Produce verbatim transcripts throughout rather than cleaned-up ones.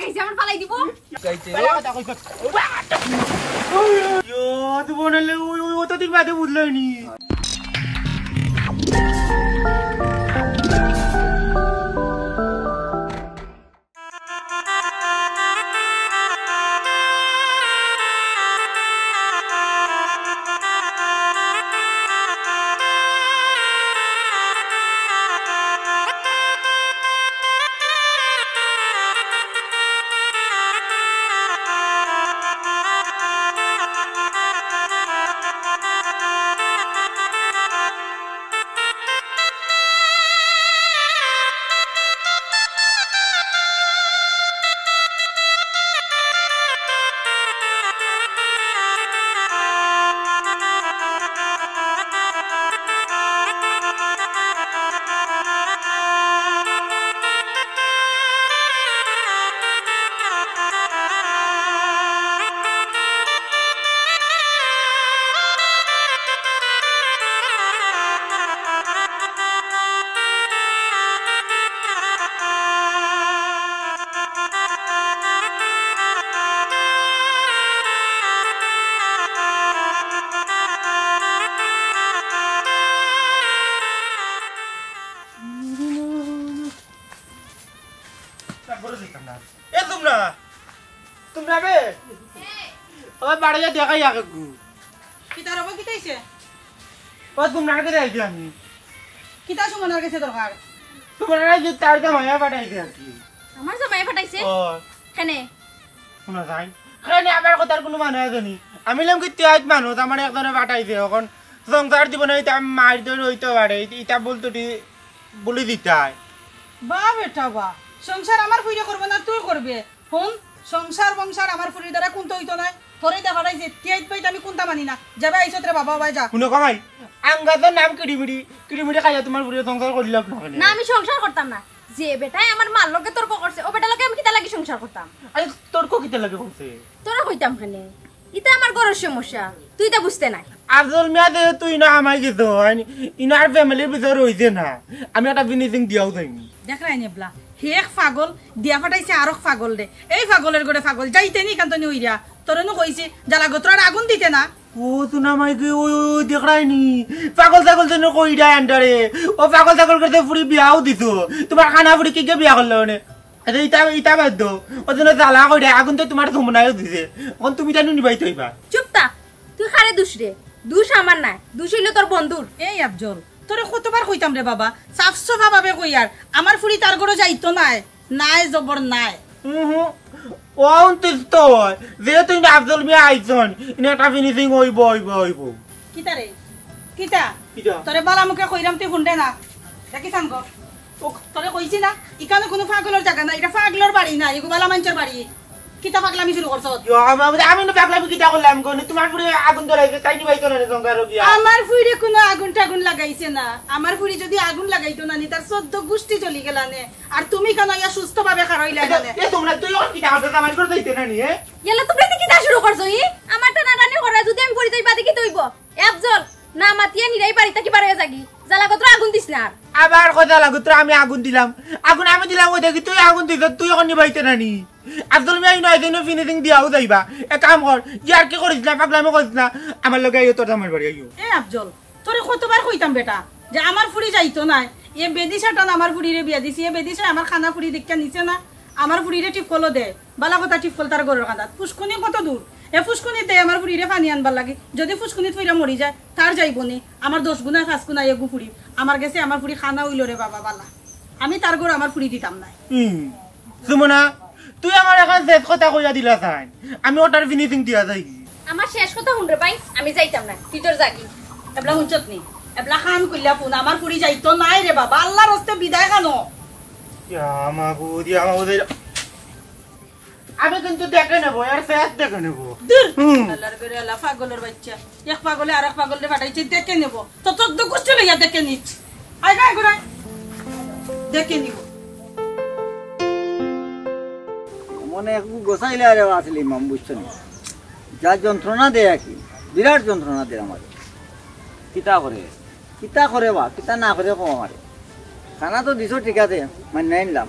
খাইছে, আমার ফালাই দিব। চাইছে। ইয়ো, তুই বানালে ওই, ওই, অতদিন বাদে বুঝলাম নি। এ তোমরা, তোমরা বে, আমার বাড়ি যা দেখাই আগে গু। কিতা রব, কিতা হইছে? ও তোমরা আগে দেখাই দি আমি। কিতা সুমনার গেছে দরকার? তোমার এই যে তার জামাইয়া পাঠাইছে আর কি। আমার জামাইয়া পাঠাইছে? ও। কেনে? শোনা যায়। কেনে আমার কথার কোনো মানে আছে নি? আমি লাম কি তিয়াজ মানুষ, আমার একজনে পাঠাইছে, এখন সংসার জীবনে ইতা আমি মার ধরে হইতে পারে, ইতা বলতো টি-, বলি দিতাই। বা বেটা বা, সংসার আমার ফুইরে করবো না, তুই করবে। হুন, সংসার বংসার আমার ফুরির দ্বারা কোনটা হইতো নায়। তোরে দেখা নাই যে তিয়াইত বাইত আমি কোনটা মানি না। যাবে আইসত রে বাবা, বাই যা। হুনো কমাই, আঙ্গাজর নাম কিড়িমিড়ি, কিড়িমিড়ি খাইয়া তোমার ফুরিয়ে সংসার করিলাম না কেনে? না, আমি সংসার করতাম না। যে বেটায় আমার মার লগে তর্ক করছে, ও বেটার লগে আমি কিতা লাগি সংসার করতাম? আরে তর্ক কিতা লাগি করছে? তোরা কইতাম কেনে? ইতা আমার ঘরর সমস্যা, তুই ইতা বুঝতে নাই। আফজল মিয়া যে তুই না আমায় গেছো, ইনার ফ্যামিলির ভিতরে হইছে না, আমি একটা ফিনিশিং দিয়াও যাইনি। দেখরায় নি এবলা, হে এক পাগল দিয়া ফাটাইছে আরক পাগল দে। এই পাগলের ঘরে পাগল, যাইতে নি কান্তনি হইরা। তোরে নু কইছি, জ্বালা গতরার আগুন দিতে না। ও সোনা মাই গো, ওই, ওই, ওই, দেখরায় নি? পাগল ছাগল যেন কইরা আন্ডারে। ও পাগল ছাগল করতে ফুরি বিয়াও দিছো। তোমার খানা ফুরি কি কে বিয়া করলো মানে? আচ্ছা, ইটা, ইটা বাদ দাও। ও যেন জ্বালা কইরা, আগুন তো তোমার সমনায়ও দিছে। এখন তুমি জানো নিবাই তো ইবা। চুপ থাক। তুই কারে দুষ রে? দুষ আমার নায়, দুষ হইল তোর বন্ধুর। এই আফজল, তোরে কতবার কইতাম রে বাবা, সাফ সাফা ভাবে কই আর, আমার ফুরি তার ঘরো যাইতো নায়, নায় জবর নায়। হুম হুম, ও উনত্রিশ তো হয়, যেহেতু ইনি আফজল মিয়া আইছন, ইনি একটা ফিনিশিং হইব, হইব, হইব। কিতা রে? কিতা? কিতা? তোরে বালা মুখে কইরাম তুই হুনরে না, দেখিস আন গো। ও, তোরে কইছি না, ইখানো কোনো পাগলর জাগা না, ইটা পাগলর বাড়ি না, ইগু বালা মানষর বাড়ি। কিতা পাগলামি শুরু করছস? ইয়া, আমা-, আমি না পাগলামি কিতা করলাম গো? তোমার ফুরি আগুন ধরাইছে, তাই নিবাইতো না রে সংসার গিয়া। আমার ফুরিরে কোনো আগুন টাগুন লাগাইছে না। আমার ফুরি যদি আগুন লাগাইতো না নি, তার চোদ্দ গুষ্টি জ্বলি গেলা নে। আর তুমি কেন ইয়া সুস্থভাবে খাড়াইলা এ, না নে? এ, তোমরা তুই ওর কিতা করতে আমার করে দিতে না নি, এ? ইয়াল্লা, তোমরা ইতা কিতা শুরু করছো, ই? আমার টানাটানি করে যদি আমি পড়ি যাই, বাদে কিতা অইবো? এ আফজল, না মাতিয়া নিরাই বাড়ি থাকি বার হইয়া যাগি। জ্বালা গতরে আগুন দিস না আর। আবার কথা লাগতো, আমি আগুন দিলাম। আগুন আমি দিলাম, ওই দেখি তুই আগুন দিছস, তুই এখন নিবাইতে না নি? আফজল মিয়া, ইনো আইতে ইনো ফিনিশিং দিয়াও যাইবা। এক কাম কর, ইয়ার কি করিস না, পাগলামি করিস না। আমার লগে আইও, তোর আমার বাড়ি আইও। এ আফজল, তোরে কতবার কইতাম বেটা, যে আমার ফুরি যাইতো নায়। এ বেদিশা টান আমার ফুরিরে বিয়া দিছি, এ বেদিশা আমার খানা ফুরি দেখিয়া নিছে না, আমার ফুরিরে টিপকলও দে। বালা কথা টিপকল তার ঘরর কান্দাত। ফুসকুনি কত দূর? এ ফুসকুনিত দে আমার ফুরিরে পানি আনবার লাগি। যদি ফুসকুনিত পইরা মরি যায়, তার যাইবো নি? আমার দশ গুণায় পাঁচ গুণায় এগু ফুরি। আমার গেছে আমার ফুরি খানা অইলো রে বাবা বালা। আমি তার ঘরো আমার ফুরি দিতাম নায়। হুম। সুমনা, তুই আমার এখন শেষ কথা কইয়া দিলা চাইন। আমি ওটার ফিনিশিং দিয়া যাই। আমার শেষ কথা হুন রে ভাই, আমি যাইতাম না। তুই তোর যাগি। এবলা হুনছত নি? এবলা খান কইলা ফোন, আমার ফুরি যাইতো নায় রে বাবা। আল্লাহর হস্তে বিদায় খানো। ইয়া মাবুদ, ইয়া মাবুদ, ইয়া আমি কিন্তু দেখে নেব, এর ফেস দেখে নেব। দূর। হুম। আল্লাহর বেরে আল্লাহ, পাগলের বাচ্চা। এক পাগলে আর এক পাগলরে ফাটাইছে, দেখে নেব। তো চোদ্দ গোষ্ঠী লইয়া দেখে নিস। আয় গা, আয় গা, আয়। দেখে নিব। মনে একটু গোসাইলে আরে আসলে ইমাম, বুঝছো নি? যা যন্ত্রণা দেয় আর কি, বিরাট যন্ত্রণা দেয় আমারে। কিতা করে? কিতা করে বা, কিতা না করে কও আমারে। খানা তো দিছো ঠিক আছে, মাইনা নিলাম।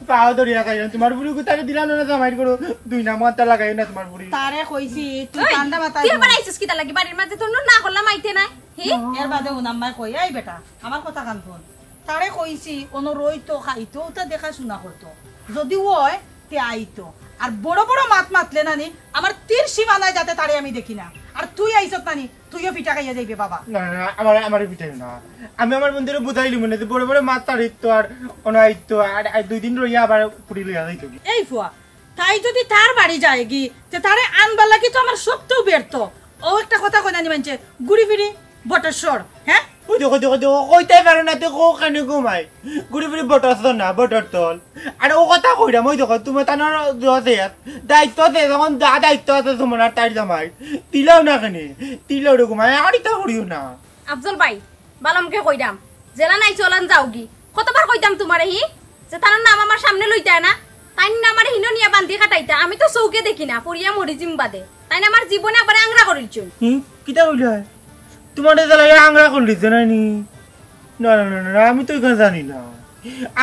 পাও ধরিয়া খাইও, তোমার বুড়ি গুতারে দিলা না জামাইর করো, দুই নাম আনতা লাগাইও না তোমার বুড়ি। তারে কইছি, তুই ওই, ঠান্ডা মাথায় তুই আবার আইছস কিতা লাগি? বাড়ির মাঝে তোর না করলাম আইতে নাই, হি? এর বাদে উনাম্মায় কই, "এই বেটা, আমার কথা কান হুন।" তারে কইছি, অনো রইতো, খাইতো, ওটা দেখাশোনা করতো। যদি অয়, তে আইতো। আর বড় বড় মাত মাতলে নানি, আমার তীর সীমানায় যাতে তারে আমি দেখি না। আর তুই আইছত নানি, তুইও পিঠা খাইয়া যাইবে বাবা। না, না, না, আমার, আমারে পিটাইও না। আমি আমার বন্ধুরে বুঝাইলি মনে যে বড় বড় মাত তারিত তো আর অনাইত তো আর, আর দুই দিন রইয়া আবার পুরি লইয়া যাইতো কি। এই ফুয়া, তাই যদি তার বাড়ি যায়গি, তে তারে আনবার লাগি তো আমার সবতেও ব্যর্থ। ও একটা কথা কয় না নি মানছে, ঘুরি ফিরি বটেশ্বর, হ্যাঁ? ওই দেখো, দেখো, দেখো, কইতে পারো না, দেখো ওখানে ঘুমাই। ঘুরি ফিরি বটর তল না, বটর তল। আর ও কথা কইরাম, ওই দেখো, তুমি তানোর দোষ আছে। দায়িত্ব আছে, যখন যা দায়িত্ব আছে তোমার আর তাইর জামাই, তিলাও না কেনে, তিলাও রে ঘুমাই, আর ইতা করিও না। আফজল ভাই, বালামকে কইরাম, জেলা নাই চলান যাওগি। কতবার কইতাম তোমারে হি, যে তার নাম আমার সামনে লইতায় না, তাই না আমার হিনো নিয়া বান্ধি কাটাইতা। আমি তো চৌকে দেখি না, পড়িয়া মরি জিম্বাদে। তাই না আমার জীবনে আবার আংরা করিলছুন। হুম, কিতা কইলে হয়? তোমার জ্বালাইয়া আংরা করলিছে না নি? না, না, না, না, না, আমি তো এখানে জানি না।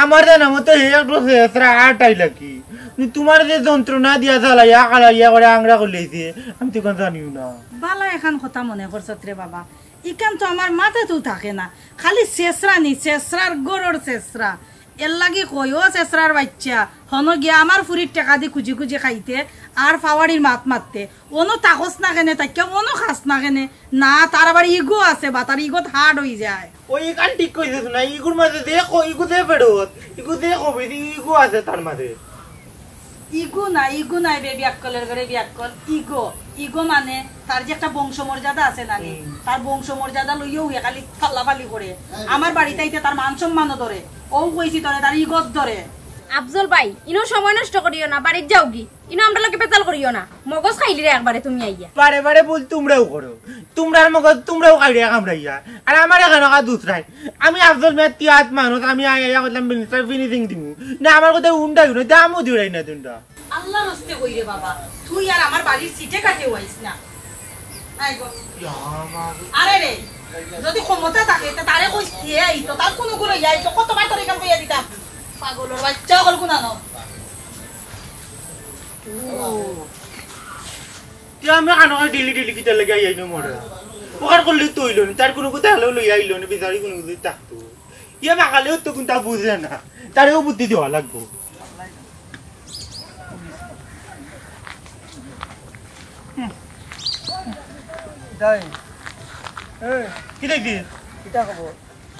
আমার জানা মতো হে এক বছর এসরা আটাই লাগি। নি তোমার যে যন্ত্রণা দিয়া জ্বালাইয়া কালাইয়া করে আংরা করলিছে, আমি তো এখানে জানিও না। বালা এখান কথা মনে করছত রে বাবা। ইখান তো আমার মাথাতেও থাকে না। খালি চেসরা নি, চেসরার গরর চেসরা। এর লাগি কই, ও চেসরার বাইচ্চা, হনো গিয়া আমার ফুরির টেকা দি খুজি খুজি খাইতে, আর ফাওয়ারির মাত মাততে। অনো তাকস না কেনে, তাইক্কা অনো খাস না কেনে। না, তার আবার ইগো আছে বা, তার ইগোত হার্ড অই যায়। ওই ইখান ঠিক কইছস না, ইগুর মাঝে যে ক-, ইগু যে ফেরত, ইগু যে কবি, ইগু আছে তার মাঝে। ইগু না, ইগু নাই বে, বিয়াক্কলের ঘরে বিয়াক্কল, ইগো। ইগো মানে তার যে একটা বংশ মর্যাদা আছে নানি, হুম। তার বংশ মর্যাদা লইয়াও হে খালি ফাল্লাফাল্লি করে। আমার বাড়িত আইতে তার মান সম্মানও ধরে, ও কইছি ধরে, তার ইগত ধরে। আফজল ভাই, ইনো সময় নষ্ট করিও না, বাড়িত যাওগি। ইনো আমরার লগে পেতাল করিও না, মগজ খাইলি রে একবারে তুমি আইয়া। বারে বারে ভুল তুমরাও করো, তুমরার মগজ তুমরাও খাইরে কামড়াইয়া। আর আমার এখানো কা দুসরাই, আমি আফজল মিয়া তিয়াত মানুষ, আমি আইয়া আইয়া করলাম মিনিস্টার ফিনিশিং দিমু। না, আমার কথা উন্ডাই উন্ডাই, দামও দিউরাই না তুমরা। আল্লাহর হস্তে কই রে বাবা, তুই আর আমার বাড়ির সিটে কাটেও আইস না। আয় গো। আরে রে, যদি ক্ষমতা থাকে, তে তারে কইস কে আইতো, তার কোনো গুলো আইতো, কতবার তোর এখান কইয়া দিতাম। পাগলর বাচ্চা, অকল গুনানো। তে আমি কানো ডেইলি ডেইলি কিতা লাগি আইয়াই না মরে? ওখান করলে তো অইলো না, তার কোনো কথা হলেও লইয়া আইলো না, বিচারি কোনো কিছু থাকতো। ইয়ে বাকালেও তো কোনটা বুঝে না, তারেও বুদ্ধি দেওয়া লাগবো। যাই। এই, কিতা কি? কিতা খবর?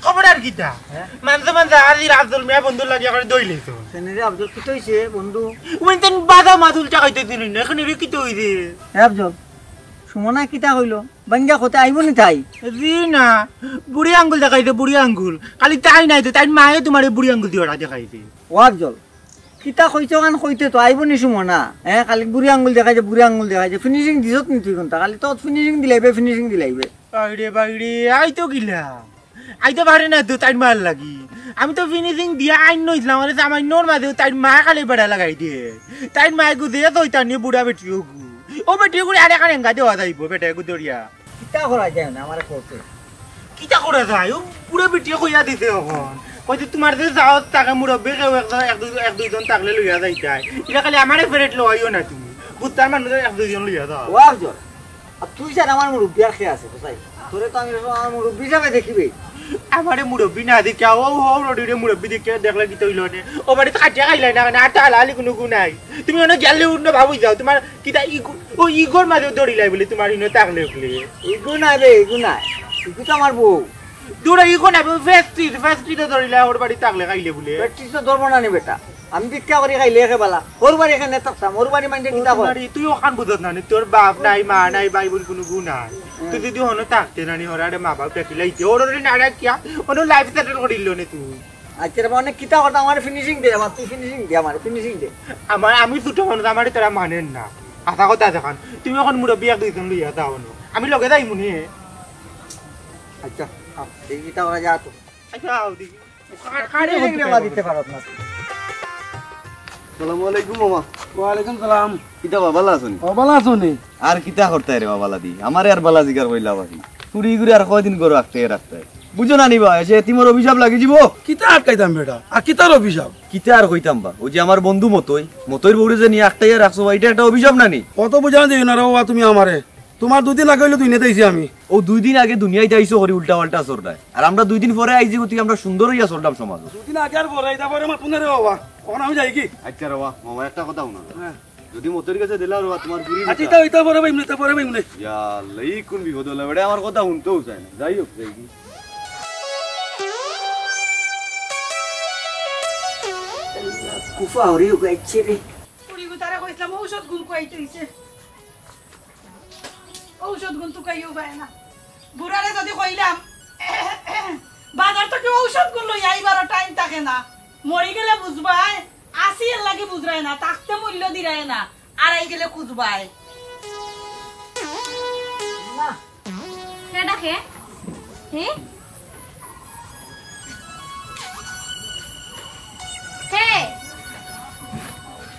খবর আর কিতা? হ্যাঁ? মানছে মানছে আজি আফজল মিয়া বন্ধুর লাগি করে দইলে তো। সেনে রে আফজল, কিতা অইছে বন্ধু? উমেন তেন বাদা মাদুল টাকাইতে দিন না, এখন এর কিতা অইছে? এ আফজল, সুমনা কিতা কইলো? বাঙ্গা কোথায় আইবো নি তাই? জি না, বুড়ি আঙ্গুল দেখাইছে, বুড়ি আঙ্গুল। খালি তাই নাই তো, তাই মায়ে তোমার এই বুড়ি আঙ্গুল দিয়ে ওরা দেখাইছে। ও আফজল, কিতা কইছো কান কইতে তো আইবো নি সুমনা? হ্যাঁ, খালি বুড়ি আঙ্গুল দেখাইছে, বুড়ি আঙ্গুল দেখাইছে। ফিনিশিং দিছত নি তুই কোনটা? খালি তো ফিনিশিং দিলাইবে, ফিনিশিং দিলাইবে। বাইরে, বাইরে, আই তো গিলা। আইতে পারে না তো তাইর মার লাগি। আমি তো ফিনিশিং দিয়া আইন নইছিলাম, আরে সামান্যর মাঝে তাইর মা খালি বেড়া লাগাই দিয়ে। তাইর মায়ে গুজে তো ওইটা নিয়ে বুড়া বেটি ওগু। ও বেটি ওগুলি আরে কান এঙ্গা দেওয়া যাইবো, বেটা এগু দরিয়া। কিতা করা যায় না আমার করতে? কিতা করা যায়? ও বুড়া বেটি কইয়া দিছে এখন। কইছে তোমার যে যাও তাকে মুরব্বী কেউ একজন, এক দুই, এক দুইজন থাকলে লইয়া যাইতাই। ইটা খালি আমারে ফেরত লইও না তুমি। বুঝতার মানুষ এক দুইজন লইয়া যাও। ওয়াও জোর। আর তুই স্যার আমার মুরব্বী আর কে আছে, কোথায়? তোরে তো আমি সবসময় আমার মুরব্বী হিসাবে দেখিবে। আমারে মুরব্বী না দেখিয়া, ও, ও, রডিরে মুরব্বী দেখিয়া দেখলে কি তৈল নে? ও বাড়িতে কাটিয়া খাইলাই না, না, আর তো হালাহালি কোনো গু নাই। তুমি অনেক গেলে উঠনো ভাবুই যাও, তোমার কিতা ইগো, ও ইগোর মাঝে দড়ি লাই বলে তোমার ইনো থাকলে উঠলে। ইগো নাই রে, ইগো নাই। ইগো তো আমার বউ। দূরে ইগো না, ফেস্টিজ, ফেস্টিজে দড়ি লাই ওর বাড়ি থাকলে খাইলে বলে। ফেস্টিজ তো ধরবো না নি বেটা। আমি ভিক্ষা করি খাইলে একে বালা। ওর বাড়ি এখানে থাকতাম, ওর বাড়ি মাইন্ডে কিতা কর? বাড়ি, তুই ওখান বুঝত না নি, তোর বাপ নাই, মা নাই, ভাই বোন কোনো গু নাই। হুম। তুই যদি হনো থাকতে না নি, হরারে মা বাপ ডাকিলাইতে, ওর ওরে না ডাকিয়া, ওর লাইফ সেটেল করিল নে তুই। আচ্ছা রে, মানে কিতা কথা, আমার ফিনিশিং দে, আমার তুই ফিনিশিং দে, আমার ফিনিশিং দে। আমার, আমি ছোট মানুষ, আমারে তারা মানেন না। আশা কথা আছে খান, তুমি এখন মুরব্বী এক দুইজন লইয়া যাও না। আমি লগে যাই মনে। আচ্ছা, আও, দেখি কিতা করা যায় তো। আচ্ছা, আও দেখি। কারে ফিনিশিং রে বা দিতে পারত না। আসসালামু আলাইকুম মামা। ওয়ালাইকুম সালাম। কিতা বা, ভালা আছো নি? ও, ভালা আছো নি? আর কিতা করতায় রে বা, ভালা দি? আমারে আর ভালা জিগার কইলা বাকি। চুরি ঘুরে আর কয়দিন ঘরো রাখতে রাখতে। বুঝো না নি বা, এ যে এতিমর অভিশাপ লাগি যিবো। কিতা আটকাইতাম বেটা, আর কিতার অভিশাপ? কিতা আর কইতাম বা, অউ যে আমার বন্ধু মতই, মতইর বউরে যে নিয়া আটকাইয়া রাখছো বা, ইটা একটা অভিশাপ না নি? অত বুঝান দিও না রে বাবা তুমি আমারে। তুমার দুইদিন আগে অইলে দুনিয়াত আইছি আমি। অউ দুইদিন আগে দুনিয়াত আইছো করি উল্টা পাল্টা চলরায়, আর আমরা দুইদিন পরে আইছি গতিকে আমরা সুন্দর অইয়া চলরাম সমাজো। দুইদিন আগে আর পরে, ইতা পরে মাতমু না রে বাবা, অখন আমি যাইগি। আচ্ছা রে বাবা, মামা একটা কথা হুনো না। হ্যাঁ। যুদি মতইর গেছে দিলাও রে বাবা, তুমার বুড়ি আচ্ছা, ইতা, ইতা পরে পাইমু নে, ইতা পরে পাইমু নে। ইয়া আল্লাহ, ই কুন বিপদ অইলো বেটা, আমার কথা হুনতেউ চায় না। যাই হউক, যাইগি। কুফা হরি গাইছে রে। পুড়ি গুতারে কইছলাম ঔষধ গুন খুয়াইতে অইছে। ঔষধ গুন তুকাইও পায় না। বুড়ারে যুদি কইলাম, বাজার থাকি ঔষধ গুন লইয়া আইবারও টাইম থাকে না। মরি গেলে বুঝবায়, আছি এর লাগি বুঝরায় না, থাকতে মূল্য দিরায় না, আরাই গেলে খুঁজবায়। না। কে ডাকে? হে? কে?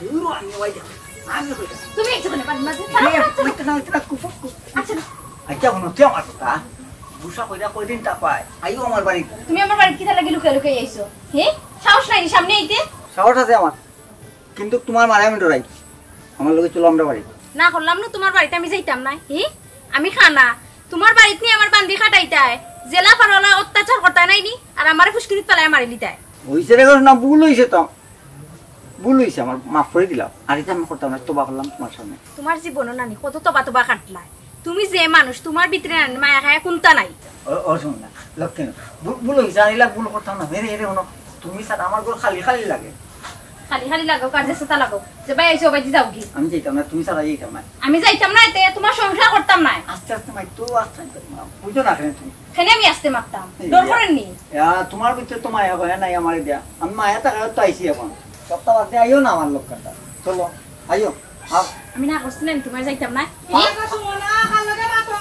দূর হ, আমি ওই দেখো, আমি ওই দেখো। তুমি একটু কেন বাড়ির মাঝে? এ, ওই তো না, ওই তো না, কুফু, কুফু। আচ্ছা। আচ্ছা, হুনো, তুই আমার কথা। গুসা কইরা কয়দিন তা পায়? আইও আমার বাড়িত। তুমি আমার বাড়িত কিতা লাগি লুকাই লুকাই আইছো? হে? সাহস নাই নি সামনে আইতে? সাহস আছে আমার। কিন্তু তুমার মারে আমি ডরাই। আমার লগে চলো আমরা বাড়ি। না করলাম না, তুমার বাড়িত আমি যাইতাম নায়। হি? আমি কানা। তুমার বাড়িত নি আমার বান্দি খাটাইতায়। যেলা পারো অলা অত্যাচার করতায় নায় নি? আর আমারে ফুসকিনিত ফালাইয়া মারিলিতায়। অইছে রে, না ভুল অইছে তো। ভুল অইছে আমার, মাফ করি দিলাও। আর ইতা আমি করতাম নায়, তওবা করলাম তুমার সামনে। তুমার জীবনও নানি কত তওবা তওবা কাটলায়। তুমি যে মানুষ, তুমার ভিতরে নানি মায়া খায়া কুন্তা নাই। ও, ও শোন না, লক্ষ্মী না। ভুল, ভুল অইছে, আর ইলা ভুল করতাম না। এরে, এরে, হুনো, তুমি ছাড়া আমার ঘর খালি খালি লাগে। খালি খালি লাগো, কার যে সুতা লাগো। যে ভাই আইছো, ভাই যাও কি? আমি যাইতাম না, তুমি ছাড়া যাইতাম না। আমি যাইতাম না, এতে তুমার সংসার করতাম না। আস্তে আস্তে মাই, তো আস্তে আস্তে মা, বুঝো না কেন তুমি? কেনে আমি আস্তে মারতাম? এই ডর যে করেন নি? ইয়া, তুমার ভিতরে তো মায়া ভয় নাই আমারে দিয়া। আমি মায়া থাকায় তো আইছি এখন। সপ্তাহ বাদে আইও না আমার লগে। চলো, আইও। আও। আমি না করছি না, আমি তুমার যাইতাম না। ও, কথা শুনো না, কার লগে মাতো?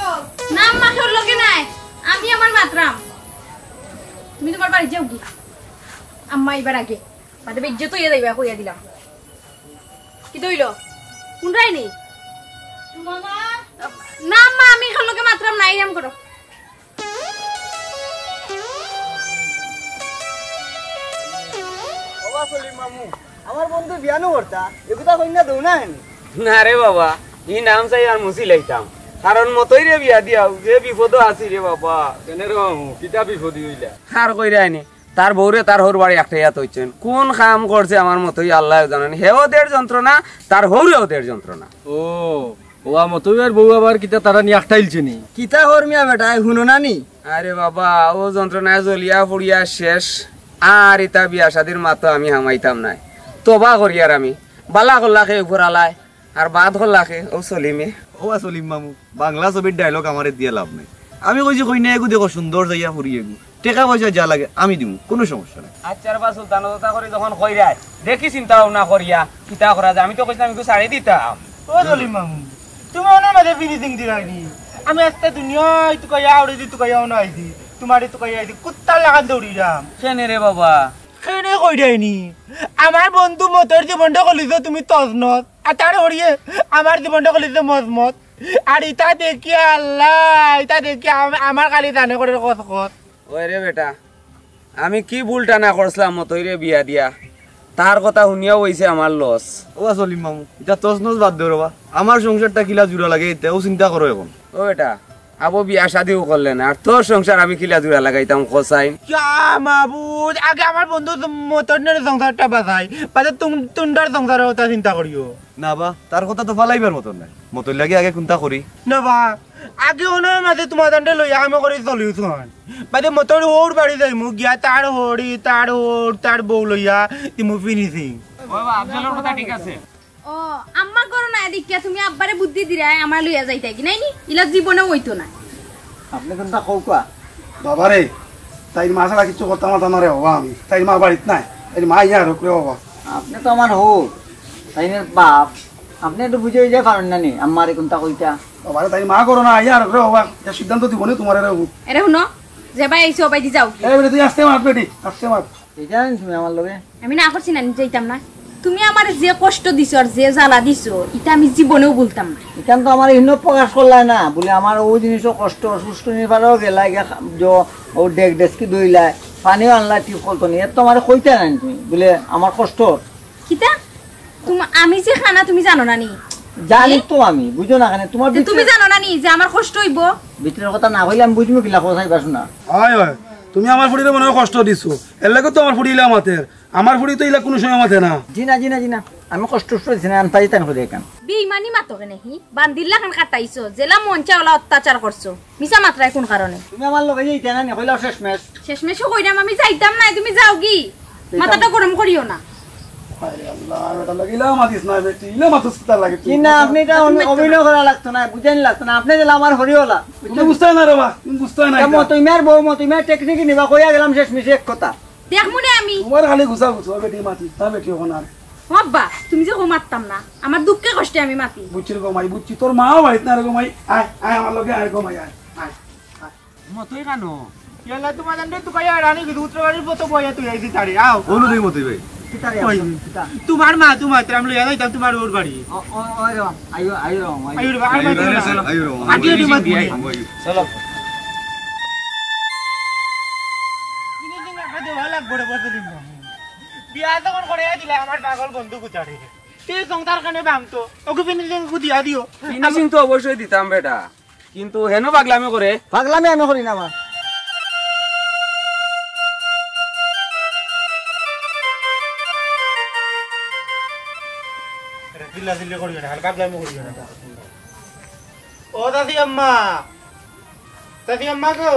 না, আম্মা, কেউর লগে নায়। আমি আমার মাতরাম। তুমি তুমার বাড়ি যাও কি? আম্মা, এবার আগে। বাদে বেইজ্জত অইয়া যাইবা, কইয়া দিলাম। কিতা অইলো? হুনরায় নি? না, আম্মা, আমি কার লগে মাতরাম না, আরাম করো। ওবা সলিম মামু, আমার বন্ধু বিয়া নু করতা, এগুতা কইন্যা দেও না হেন। না রে বাবা, ই নাম চাই আর মুছি লাইতাম। কারণ মতইরে বিয়া দিয়াও যে বিপদো আছি রে বাবা। কেনে রে মামু, কিতা বিপদি অইলা? আর কইরায় নি, তার বউরে তার হউর বাড়ি আটকাইয়া থইছইন। কুন কাম করছে আমার মতই আল্লায় জানইন। হেও দের যন্ত্রণা, তার হউরেও দের যন্ত্রণা। ও, ওবা মতইর বউ আবার কিতা তারা নি আটকাইলছে নি? কিতা কর মিয়া বেটা, হুনো না নি? আরে বাবা, অউ যন্ত্রণায় জ্বলিয়া পুড়িয়া শেষ। আর ইতা বিয়া শাদির মাতো আমি হামাইতাম নায়। তওবা করিয়ার আমি। বালা করলা কে উপরআলায়, আর বাদ করলা কে অউ সলিমে। ওবা সলিম মামু, বাংলা ছবির dialogue আমারে দিয়া লাভ নাই। আমি কইছি কইন্যা এগু দেখো সুন্দর চাইয়া ফুরি এগু। টেকা পয়সা যা লাগে আমি দিমু, কুনু সমস্যা নাই। আচ্ছা রে বা সুলতান, অতা করি যখন কইরায়, দেখি চিন্তা ভাবনা করিয়া কিতা করা যায়। আমি তো কইছলাম একটু ছাড়ি দিতাম। ও সলিম মামু, তুমি অনর মাঝে finishing দিরায় নি। আমি আস্তা দুনিয়াত তুকাইয়া আউড়ি দি তুকাইয়া অনো আইছি। তুমারে তুকাইয়া আইছি, কুত্তার লাখান দৌড়িরাম। কেনে রে বাবা? কেনে কইরায় নি? আমার বন্ধু মতইর জীবনটা কলিজো তুমি তছনছ। আর তার হরিয়ে আমার জীবনটা কলিজো মজমজ। আর ইতা দেখিয়া আল্লাহ, ইতা দেখিয়া আম-, আমার খালি জানে করে কস কস। ওই রে বেটা, আমি কি ভুলটা না করছলাম মতইরে বিয়া দিয়া? তার কথা হুনিয়াও অইছে আমার loss। ওবা সলিম মামু, ইতা তছনছ বাদ দেও রে বা। আমার সংসারটা কিলা জুড়া লাগে ইতা, অউ চিন্তা করো এখন। ও বেটা, আবো বিয়া শাদিও করলে না, আর তোর সংসার আমি কিলা জুড়া লাগাইতাম কছাইন? ইয়া মাবুদ, আগে আমার বন্ধু মতইর সংসারটা বাচাই, বাদে তুম-, তুমরার সংসারর কথা চিন্তা করিও। না বা, তার কথা তো ফালাইবার মতন নায়। মতইর লাগি আগে কুন্তা করি। না বা, আগে অনর মাঝে তুমার দান্ডে লইয়া আমি করি চলিও তুহান। বাদে মতইর হউর বাড়ি যাইমু, গিয়া তার হড়ি, তার হউর, তার বউ লইয়া দিমু finishing। বাবা, আফজলর কথা ঠিক আছে। ও, আম্মা করো না, এদিকে তুমি আব্বারে বুদ্ধি দিরায়, আমারে লইয়া যাইতায় কি নায় নি? ইলা জীবনেও অইতো নায়। আপনে কুন্তা কউক্কা? বাবারে, তাইর মা ছাড়া কিচ্ছু করতাম পারতাম না রে বাবা আমি। তাইর মা বাড়িত নাই, তাইর মা ইয়া রোক রে বাবা। আপনে তো আমার হউর, তাইনর বাপ, আপনে একটু বুঝাইয়া পারইন না নি, আম্মারে কুন্তা কইতা? বাবারে, তাইর মা করো না, ইয়া রোক রে বাবা, ইটা সিদ্ধান্ত দিবো নে তুমারে রে বাবু। এরে হুনো, যে ভাই আইছো, ভাই দি যাও। এই বেটি, তুই আস্তে মাত বেটি, আস্তে মাত। ইতা নি তুমি আমার লগে? আমি না করছি না, নি যাইতাম না। তুমি আমারে যে কষ্ট দিছো আর যে জ্বালা দিছো, ইটা আমি জীবনেও ভুলতাম না। ইখান তো আমারে ইনো প্রকাশ করলায় না, বুলে আমার অউ জিনিসও কষ্ট, অসুস্থ নিয়ে পারো গেলায় গিয়া খা-, জ-, ও ডেক ডেস্কি ধইলায়, পানিও আনলায় টিউবকল তনে, এর তো আমারে কইতায় নায় তুমি, বুলে আমার কষ্ট। কিতা? তুমি, আমি যে খানা তুমি জানো না নি? জানি এ? তো আমি, বুঝো না কেনে? তোমার তে তুমি ভিতরে জানো না নি যে আমার কষ্ট অইবো? ভিতরের কথা না কইলে আমি বুঝমু কিলা, কথা কইবা শোনা। হয়, হয়, তুমি আমার ফুড়িরে মনে হয় কষ্ট দিছো, এর লাগি তো আমার ফুড়ি ইলা মাতের। আমার ফুড়ি তো ইলা কুনু সময় মাতে না। জি না, জি না, জি না, আমি কষ্ট উষ্ট দিছি না, আনতাই তান করে এখান। বেইমানি মাতো কেনে হি? বান্দির লাখান কাটাইছো, যেলা মন চায় ওলা অত্যাচার করছো। মিছা মাতরায় কুন কারণে? তুমি আমার লগে যাইতায় না নি, কইলাও শেষমেশ। শেষমেশও কইরাম আমি যাইতাম নায়, তুমি যাওগি। যাইতাম। মাথাটা গরম করিও না। আরে আল্লাহ, বেটা লাগে ইলা মাতিস না বেটি, ইলা মাতিস কিতার লাগি তুই? কি না, আপনি ইটা অভি-, অভিনয় করা লাগতো না, বুঝানি লাগতো না, আপনি দিলে আমার হরিওলা। তুমি বুঝতায় না রে বা, তুমি বুঝতায় না ইটা। মতইমার বউ, মতইমার টেকনিক নিবা, কইয়া গেলাম শেষমেশে এক কথা। দেখমু নে আমি। তোমার খালি গুছা গুছা বেটি মাতিস না বেটি অখন আর। ও আব্বা, তুমি যে কো মাততাম না, আমার দুঃখে কষ্টে আমি মাতি। বুঝছি রে গো মাই, বুঝছি। তোর মাও বাড়িত না রে গো মাই। আয়, আয় আমার লগে আয় গো মাই, আয়, আয়, আয়। মতই কানো? ইয়াল্লা, তোমার জানলে তো কইয়া রানী কি উত্তর বাড়ির মতো বইয়া তুই আইছি তারে, আও। অনু দেই মতই ভাই। কিতা রে, ওই। কিতা? তোমার মা, তোমার, আমি লইয়া যাইতাম তোমার ওর বাড়ি। ও, ও, ওই রে, আইও, আইও রে, আইও। আইও রে, আর আইও, মাতিও না। আইও রে, আইও রে, আইও রে, মাতিও না। আইও রে। চলো। জিনিস দিন রাখা দেওয়া লাগবো রে, বদলি। বিয়া তখন করে দিলে আমার পাগল বন্ধু গুতারে। তে সংসার খানে বাম তো, ওকে ফিনিশিং কু দিয়া দিও। ফিনিশিং তো অবশ্যই দিতাম বেটা, কিন্তু হেন পাগলামি করে। পাগলামি আমি করি না মা। চিল্লা চিল্লি করিও না, খালি পাগলামি করিও না। ও দাদি আম্মা, দাদি আম্মা গো।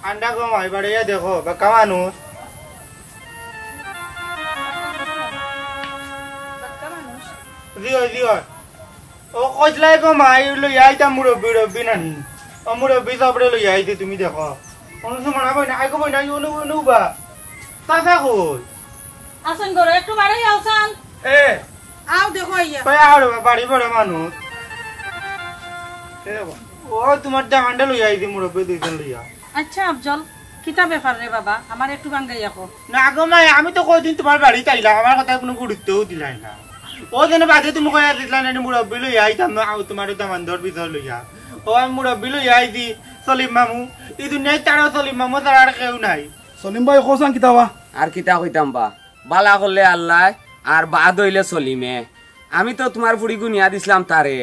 আন্ডা গো মাই বাড়িয়া দেখো, বাক্কা মানুষ। জিও, জিও। ও কইছলায় গো মাই লইয়া আইতা মুরব্বি, রব্বি নানি। ও মুরব্বি সবরে লইয়া আইছে, তুমি দেখো। কোনো সময় না বই না, আইগো বই না, ইউ নু, নু বা। চাচা কই? আসুন গো, একটু বাড়াই আও চাল। এ। আও দেখো আইয়া। কই আও রে বা, বাড়ি বড় মানুষ। এ বাবা। ও তোমার দামান্ডে লইয়া আইছে মুরব্বি দুইজন লইয়া। আচ্ছা আফজল, কিতা ব্যাপার রে বাবা? আমার একটু বাঙ্গাইয়া কও। না গো মাই, আমি তো কয়দিন তোমার বাড়িত আইলাম, আমার কথা কোনো গুরুত্বও দিলায় না। ও যেন বাদে তুমি কইয়া দিছলায় না, মুরব্বি লইয়া আইতাম না, আও তোমার দামান্দর ভিতর লইয়া। ও আমি মুরব্বি লইয়া আইছি, সলিম মামু। ই দুনিয়াত তারও সলিম মামু ছাড়া আর কেউ নাই। সলিম ভাই, কওছান কিতা বা? আর কিতা কইতাম বা? বালা করলে আল্লায়, আর বাদ অইলে সলিমে। আমি তো তোমার ফুড়িগু নিয়া দিছলাম তারে,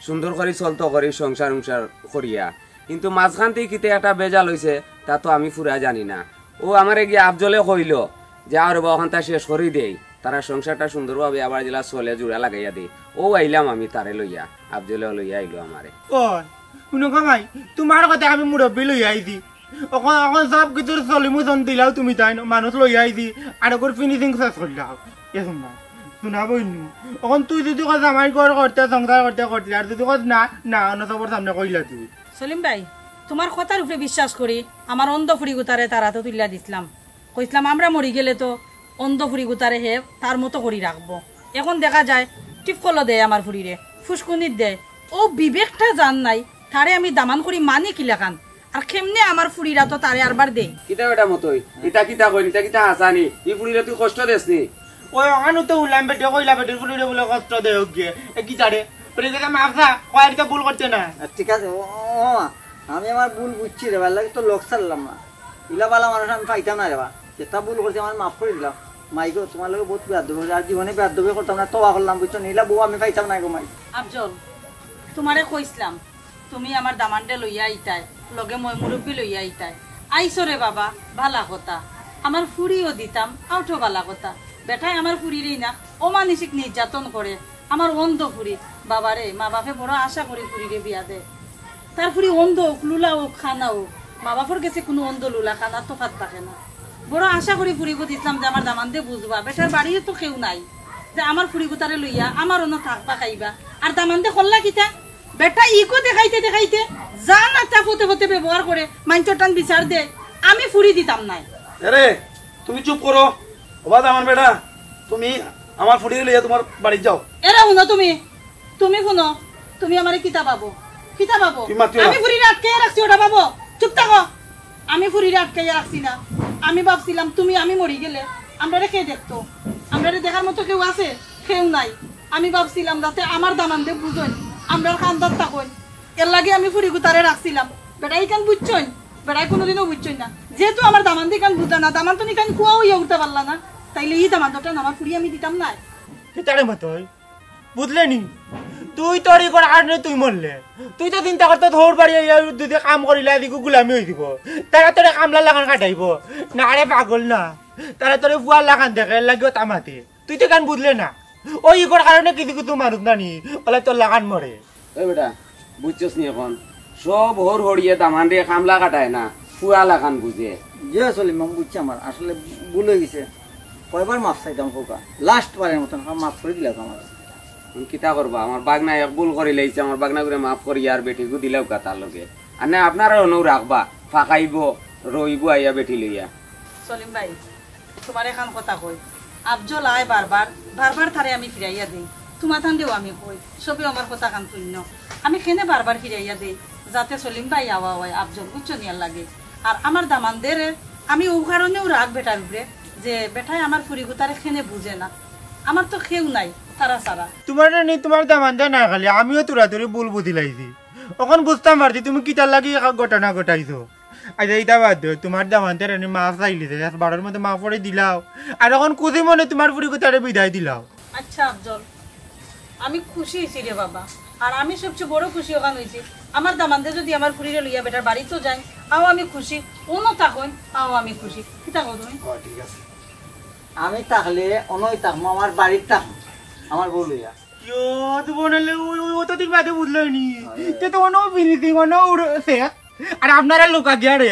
সুন্দর করি চলতো করি, সংসার-উংসার করিয়া। কিন্তু মাঝখানতেই কিতা একটা বেজাল অইছে, তা তো আমি পুরা জানি না। ও আমারে গিয়া আফজলে কইলো যে, "আও রে বা, অখানতা শেষ করি দেই, তারার সংসারটা সুন্দরভাবে আবার যেলা চলে, জোড়া লাগাইয়া দেই।" ও আইলাম আমি তারে লইয়া, আফজলে লইয়া আইলো আমারে। ও, হুনো গো মাই, তোমার কথা আমি মুরব্বি লইয়া আইছি। অখন, অখন সব কিছুর সলিমু সন দিলাও তুমি তাইন, মানুষ লইয়া আইছি, আর ওগুর ফিনিশিং শেষ করিলাও। এ শোনা, শোনা বইনু, অখন তুই যদি কস আমার ঘর করতে, সংসার করতে, করতে, আর যদি কস না, না, অন্য সবর সামনে কইলা তুই। সলিম ভাই, তোমার কথার উপরে বিশ্বাস করি, আমার অন্ধ ফুড়ি গুতারে তারা তো তুলিয়া দিছলাম। কইছলাম, আমরা মরি গেলে তো অন্ধ ফুড়ি গুতারে হে তার মতো করি রাখবো। এখন দেখা যায়, টিপকলো দেয় আমার ফুড়িরে, ফুসকুনিত দেয়। ও বিবেকটা জান নাই, তারে আমি দামান করি মানি কিলাখান? আর কেমনে আমার ফুড়িরা তো তারে আরবার দেই? কিতা বেটা মতই? ইতা কিতা কইন? ইতা কিতা হাছানি? ই ফুড়িরে তুই কষ্ট দেস নি? ওই অখানু তো উলাম বেটে কইলা বেটির ফুড়িরে বুলে কষ্ট দেয় হোক গিয়ে। এ কিতা রে? বেটি কিতা মাফা? কয় আর ইতা ভুল করতে না। আ, ঠিক আছে, ও, ও, ও, আমি আমার ভুল বুঝছি রে, ভাই, লাগে তো লোক ছাড়লাম না। ইলা বালা মানুষ আমি পাইতাম না রে বা। যেটা ভুল করছি আমার মাফ করি দিলাম। মাই গো, তোমার লগে বহুত বেয়াদবি করছি, আর জীবনে বেয়াদবি করতাম না, তওবা করলাম, বুঝছো নি? ইলা বউ আমি পাইতাম না গো মাই। আফজল, তোমারে কইছলাম, তুমি আমার দামান্ডে লইয়া আইতায়, লগে ময় মুরব্বি লইয়া আইতায়। আইছো রে বাবা, বালা কথা। আমার ফুড়িও দিতাম, আউঠো বালা কথা। বেটায় আমার ফুড়িরেই না, অমানসিক নির্যাতন করে। আমার অন্ধ ফুড়ি, বাবারে, মা বাপে বড় আশা করি ফুড়িরে বিয়া দেয়। তার ফুড়ি অন্ধ হোক, লুলা হোক, কানা হোক, মা বাপর গেছে কুনু অন্ধ লুলা কানা তফাত থাকে না। বড় আশা করি ফুড়িগু দিছলাম যে আমার দামান্দে বুঝবা, বেটার বাড়িও তো কেউ নাই যে আমার ফুড়িগুতারে লইয়া আমার অনো থাকবা খাইবা। আর দামান্দে করলা কিতা? বেটা ইগো দেখাইতে দেখাইতে যা না তা ফতে ফতে ব্যবহার করে, মাইনষর টান বিচার দেয়, আমি ফুড়ি দিতাম নায়। এরে, তুমি চুপ করো। ওবা দামান বেটা, তুমি আমার ফুড়িরে লইয়া তোমার বাড়িত যাও। এরে হুনো তুমি, তুমি হুনো, তুমি আমারে কিতা ভাবো? কিতা ভাবো? তুমি মাতিও না। আমি ফুড়িরে আটকাইয়া রাখছি ওটা ভাবো? চুপ থাকো। আমি ফুড়িরে আটকাইয়া রাখছি না। আমি ভাবছিলাম তুমি আমি মরি গেলে আমরারে কে দেখতো? আমরারে দেখার মতো কেউ আছে? কেউ নাই। আমি ভাবছিলাম যাতে আমার দামান্দে বুঝইন, আমরার কান্দাত থাকইন, এরলাগি আমি ফুড়িগুতারে রাখছিলাম। বেটায় ইখান বুঝছইন? বেটায় কুনুদিনও বুঝছইন না। যেহেতু আমার দামান্দে ইখান বুঝলা না, দামান্দে ইখান কুয়া অইয়া উঠতা পারলা না, তাইলে ই দামান্দটান আমার ফুড়ি আমি দিতাম নায়। কিতারে মাতই? বুঝলে নি? তুই তোর ইগর কারণে তুই মরলে। তুই তো চিন্তা করতে তোর বাড়ি আইয়া যদি কাম করিলে আদিগু গুলামি অই দিব। তারা তোরে কামলা লাখান খাটাইবো। না রে পাগল না। তারা তোরে ফুয়ার লাখান দেখে, এরলাগিও তা মাতে। তুই তো ইখান বুঝলে না। ওই ইগর কারণে কিছু কিছু মানুষ নানি, অলা তোর লাখান মরে। ওই বেটা, বুঝছস নি অখন? সব হউর হড়িয়ে দামান্দে কামলা খাটায় না, ফুয়া লাখান বুঝে। জি সলিম, আমি বুঝছি, আমার আসলে ভুল অই গেছে। কয়বার মাফ চাইতাম কউক্কা, লাস্ট বারের মতন মাফ করি দিলাউক্কা আমারে। অখন কিতা করবা? আমার বাগনায় এক ভুল করিলাইছে, আমার বাগনাগুরে মাফ করিয়া আর বেটিগু দিলাউক্কা তার লগে। আর না আপনারা অনউ রাখবা, ফাকাইবো, রইবো আইয়া বেটি লইয়া। সলিম ভাই, তুমারে এখান কথা কই, আফজল আয় বারবার, বারবার তারে আমি ফিরাইয়া দেই। তুমাতানরেও আমি কই, সবেউ আমার কথাখান হুনো। আমি কেনে বারবার ফিরাইয়া দেই, যাতে সলিম ভাই আওয়া অয় আফজল, বুঝছো নি, এরলাগি। আর আমার দামান্দেরে আমি অউ কারণেউ রাগ বেটার উপরে, যে বেটায় আমার ফুড়িগুতারে কেনে বুঝে না। আমার তো কেউ নাই তারা ছাড়া। তুমার নি, তুমার দামান্দে না খালি, আমিও থুড়া থুড়ি ভুল বুঝিলাইছি। অখন বুঝতাম পারছি তুমি কিতার লাগি ই ঘটনা ঘটাইছো। আচ্ছা, ইটা বাদ দেও, তুমার দামান্দে নি মাফ চাইলিছে, একবারর মতো মাফ করি দিলাও। আর অখন খুশি মনে তুমার ফুড়িগুতারে বিদায় দিলাও। আচ্ছা আফজল, আমি খুশি অইছি রে বাবা। আর আমি সবচেয়ে বড় খুশি অখান অইছি, আমার দামান্দে যদি আমার ফুড়িরে লইয়া বেটার বাড়িত যায়, আও আমি খুশি, অনো থাকইন, আও আমি খুশি। কিতা কও তুমি? ও, ঠিক আছে। আমি থাকলে অনই থাকমু, আমার বাড়িত থাকমু, আমার বউ লইয়া। ইয়ো, তুই মনে অইলে ওই, ওই, অতদিন বাদে বুঝলো নি। তে তো অনো ফিনিশিং, অনো উড়ছে। আর আপনারা লোকা গিয়া রে।